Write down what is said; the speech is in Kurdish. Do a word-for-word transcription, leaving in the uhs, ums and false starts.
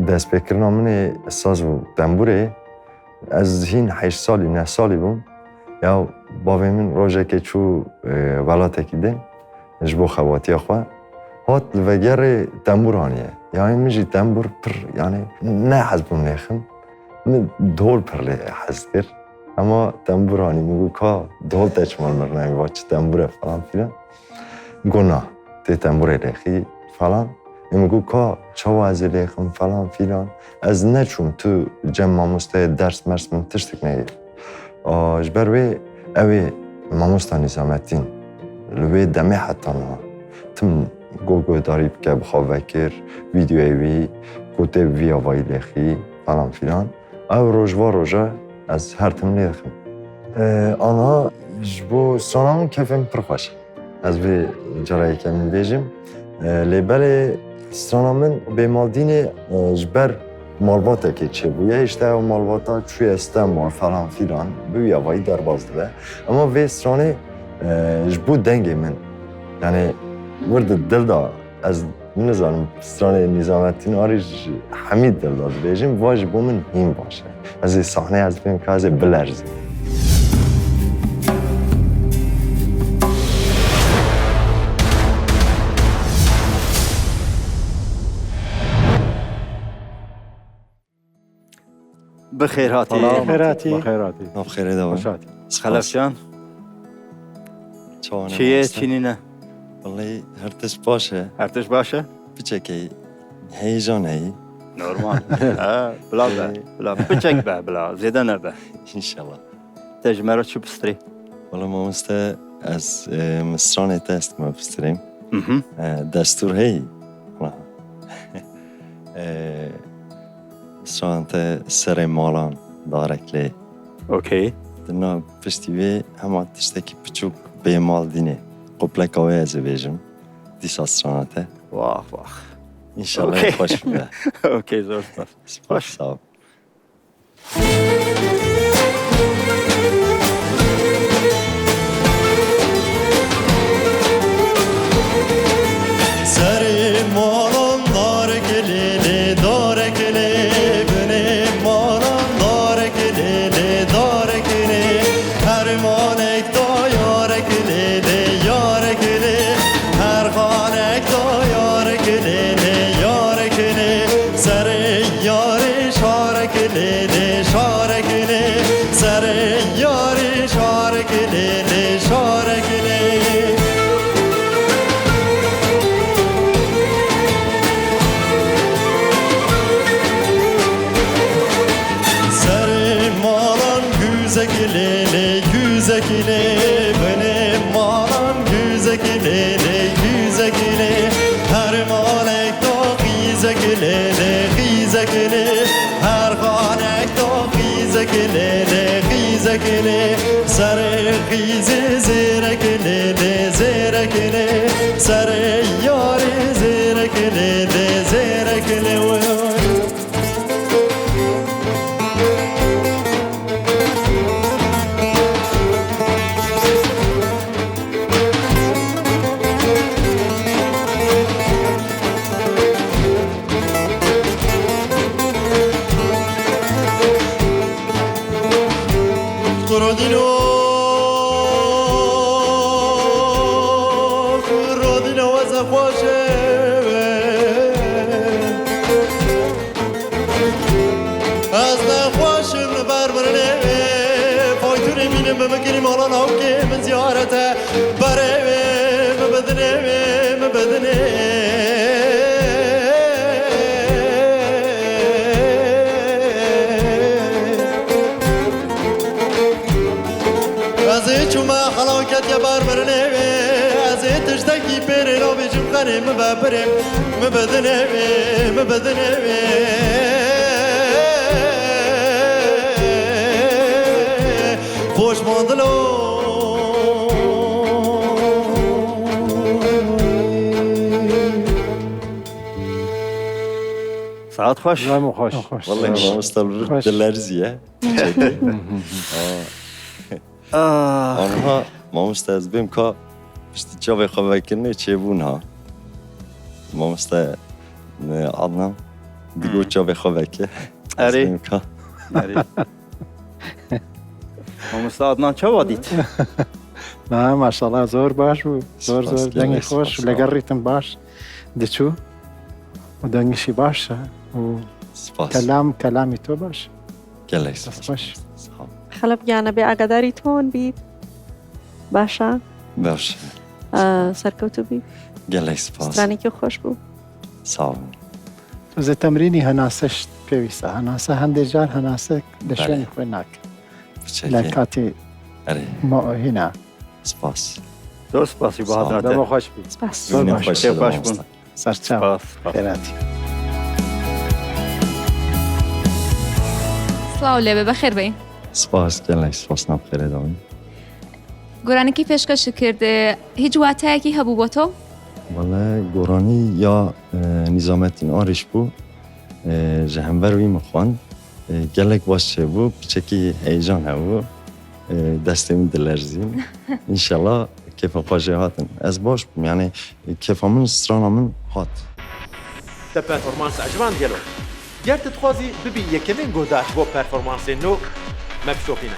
Destpêkirina min ê saz û tembûrê, ez hîn heşt salî, neh salî bûm. Ya bavê min rojekê çû, e, welatekî din ji bo xebatiya xwe. Hat li vegerê tembûr aniye. Ya min jî tembûr pir, yanî ne hez bûm lêxim. Min dol pir lê hez kir. Ema tembûr anî, min got, "Ka dol te çima li min renevî, va çi tembûr e?" falan filan. Got, "Na, tê tembûrê lêxî," falan. Ê min got, "Ka çawa ez ê lêxim?" falan filan. Ez neçûm tu cem mamosteyê ders mers min tiştik neyê. A, ji ber wê ew ê mamosta Nîzametîn li wê demê heta niha tim got guhdarî bike, bi xwe vekir, vîdeoyê wî, got tê bi vî avayî lêxî falan filan. Ew roj va roja ez her tim lê dixim. E, ana ji bo strana min keyfê min pir xweş e. Ez vê cara yekem bêjim. E, lê belê strana min Bêmaldînê, e, ji ber malbatekê çêbûye. Îşte ew malbata çûye Stenbol falan filan. Bi wî avayî derbas dibe. Ema vê stranê, e, ji bo dengê min. Yanî wir di dil de ez nizanim stranê Nîzametîn Arî ji hemî dil de dibêjim. Va ji bo min hîn baş e. Ez ê sahneyê ez bêm ka ez ê bilerzim. Bi xêr hatî. Salam. Bi xêr hatî. Bi xêr hatî. Nav xêrê de be. Xweş hatî. Spas. Xelefcan. Çawa ne Çi ye, mamoste? Çi nîne? Wellahî her tişt baş e. Her tişt baş e? Piçekê heyecan heyî. Normal. Ha, bila be, ee, bila. Piçek be, bila. Zêde nebe. Înşallah. Te ji me re çi pistirî? Wela mamoste, ez, e, min stranê te ez dime pistirîm. Mhm. E, destûr heyî? Wela. E, stran te serê malan darek lê. Okey. Dina piştî vê hema tiştekî piçûk Bêmaldînê. Qupleka wê ez ê bêjim. Dîsa strana te. Wah, wah. Înşallah. Okey. Xweş bibe. Okey, zor spas. Spas. Xweş. Sağ ol. Serê malan darek lê lê, darek lê, binê malan darek lê lê, darek lê. Her malek da yarek lê lê, yarek lê. Her xanek da yarek lê lê, yarek lê. Serê yarê şarek lê lê, şarek lê. Serê yarê şarek lê lê, şarek lê. Serê malan güzek lê lê, güzek lê. Binê malan güzek lê lê, güzek lê. Her malek da xîzek lê lê, xîzek lê. Her xanek da xîzek lê lê, xîzek lê. Serê xîzê zêrek lê lê, zêrek lê. Serê yarê zêrek lê lê, zêrek lê. Rodîno, Rodîno, ez nexweş im. Ez nexweş im li ber mirinê. Faytûrê mînim bi min kirî mala navkê min ziyarete. Berê wê min bidinê wê, min bidinê. Ez ê çûme helaketiye ber mirinê wê. Ez ê tiştekî pê rê nabêjim xenê min be birê. Min bidinê wê, min bidinê wê. Xweş mandilo. Saet xweş. Saet xweş. Wellahî mamosta li vir dilerziye. Çekê. Ah. Anha mamosta ez bêm ka piştî çavê xwe vekirinê çêbûn ha. Mamosta, e, Adnan. Digot çavê xwe veke. Erê. Ez bêm ka. Erê. Mamosta Adnan çawa dît? Na, maşallah, zor baş bû. Zor Spas, zor, dengê gelek xweş spas, û lê rîtim baş diçû. Û dengê şî baş e. Û Spas. kelam, kelamî to baş. Gelek Spas spas. baş. Sağ ol. Xelep giyane bê agadarî ton bî. Başa. Baş. Ee, serkewtû bî. Gelek spas. Stranekî xweş bû. Sağ ol. Tu zê temrînî henase pêwîst e. Henase hende car henase li Belê. şwênê xwe nake. Piçekî. Lê katî Erê. ma hîna. Spas. Zor spasî Sağ ol. Bahadir. Dema xweş bî. Spas. Zor Wîne baş. xweş Kêf baş mamosta. bûn. Serçav. Spas, spas. Xêratî. سڵاو لێبێ، بەخێر بێی. Spas, gelek spas, nav xêrê de bî. گۆرانیەکەی پێشکەشت کرد، هیچ واتایەکی هەبوو بۆ تۆ؟ Wele goranî ya e, Nîzamettin Arîş bû. E, ji hember wî min xwend. E, gelek baş çêbû, piçekî heyecan hebû. E, destê min dilerzîn. Înşallah kêfa xwe jê hatin. Ez baş bûm, yani kêfa min strana min hat. Te performansa ji van gelo. Ger tu dixwazî bibî yekemîn guhdar ji bo performansên nû, me bişopîne.